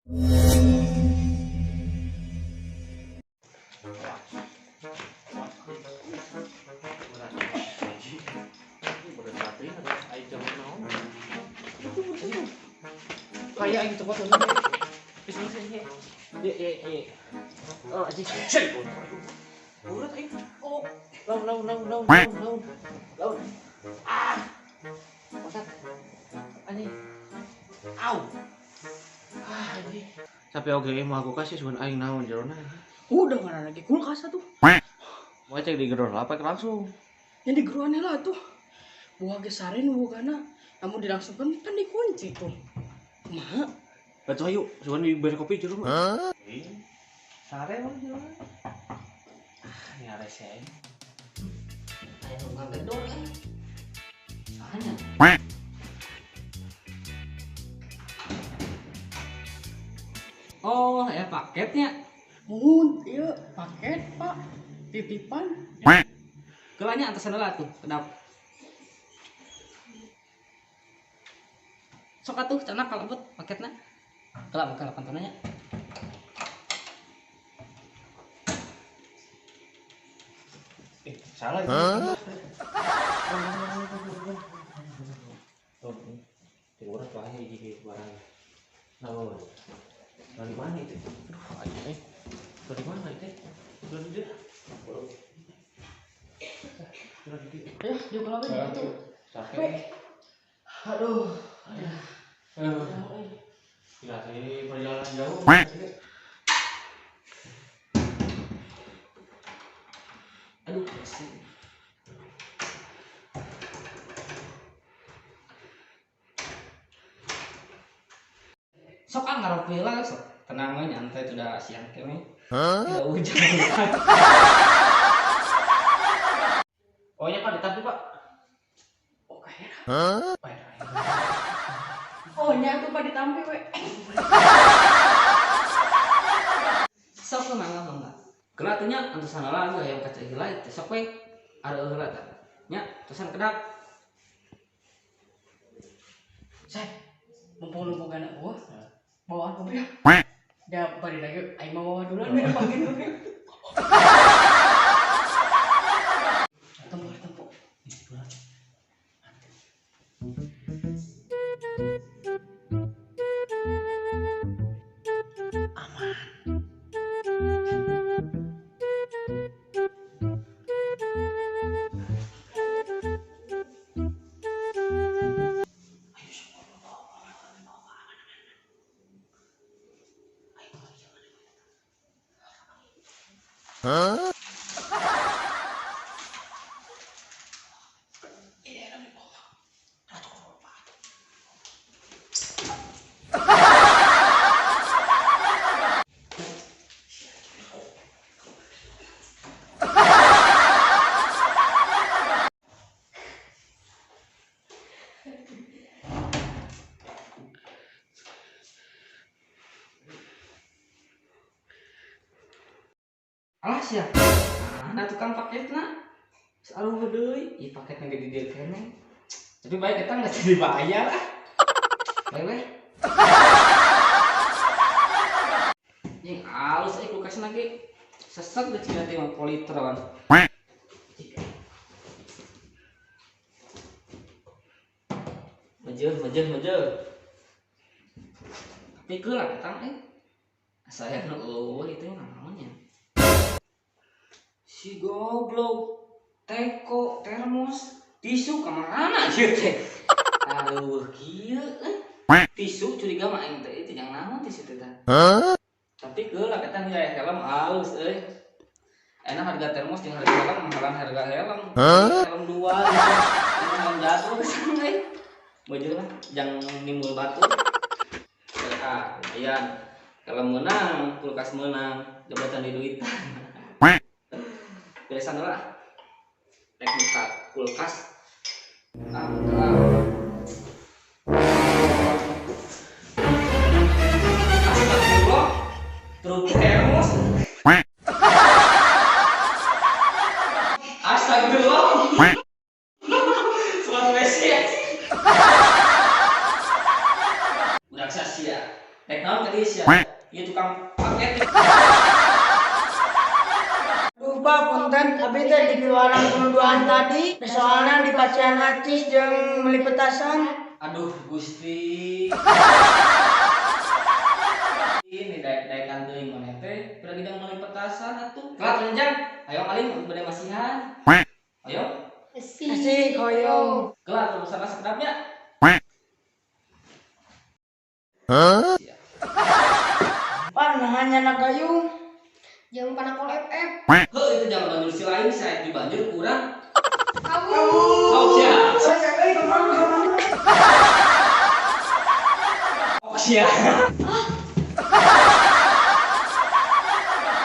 Kayak aing cokot. Bisa bisa iya. Iya iya iya. Oh, anjing. Urat aing. Oh. Laun laun laun laun laun laun. Laun. Ah. Otak. Anjing. Au. Ah, anjing. Sampai oge mau aku kasih sugan aing naon jerona. Udah mana lagi kulkas atuh. Mau cek di gedor lapak langsung. Yang di geroannya lah tuh. Buah gesarin buah namun dilangsungkan kan dikunci tuh. Kumaha? Batu ayo, sugan diberi kopi jero mah. Sare mah jero. Ah, ini rese aing. Ayo nggak gedor kan? Soalnya. Oh, ya paketnya. Mohon, iya paket pak, titipan. Kelanya antasan lah tuh, kedap. Sok atuh cenah kalebet paketna. Kelak buka pantonanya. Eh, salah itu. Tuh, di urang tuh aya hiji barang. Naon? Dari mana itu? Aduh, aing eh. Dari mana itu? Dari dia. Dari dia. Ya, juga lah gitu. Capek. Aduh. Aduh. Gila sih perjalanan jauh. Aduh, pusing. Sok ah ngaropi lah sok. Tenang we nyantai sudah siang kene. Tidak hujan. Oh iya Pak, ditampi Pak. Oh kayak. Oh, Oh nya tuh pak ditampi we. Sok mangga mangga. Kena atuh nya antosan lah hayang kaca heula teh sok we. Ada heula tah. Nya, tosan kedap. Seh, mumpung numpuk anak gua, bawaan kopi ya. Da bari lagi, aing mau bawa duluan we panggil we. Tempo tempo. Alas ya. Mana tukang paketna? Saruh deui, ih paketna gede dieu keneh. Tapi baik eta geus dibayar ah. Baik weh. Yang halus euy kulkasna ge. Sesek geus cenah teh mah politron. Mejeuh, mejeuh, mejeuh. Tapi keula eta euy. Saya nu eueuh itu naonnya. Si goblok, teko, termos, tisu kemana ieu teh? Aduh, kieu euy. Tisu curiga mah aing teh itu jang naon tisu teh tah. Tapi keula eta nilai helm halus euy. Enak harga termos jeung harga helm, mahalan harga helm. Helm dua gitu. Ini helm jatuh kesan euy. Beujeun lah jang nimbul batu. Ah, lumayan. Helm meunang, kulkas meunang, jabatan di duitan. Beresan lah. Rek buka kulkas. Ah, buka. Astagfirullah. Truk termos. Astagfirullah. Suara Messi. Udah sia. Rek naon Naon tadi sia? Ieu tukang paket. Duh, Bah, punten, abi teh di piwarang kudu tadi. Soalnya di pacian acis jeung meuli petasan. Aduh, Gusti. Ini daek-daekan teuing maneh teh, pira gidang meuli petasan atuh. Kelat lenjang. Ayo alim aku bade masihan. Ayo. Asik, hoyong. Kelat urusan sakedapnya. Siap. Pak, nah nyandak gayung. Jangan panakol FF. Heuh, itu jangan banjur si lain, saya di banjur kurang. Kamu. Oh, siap. Saya euy, kemana kemana. Oh, siap.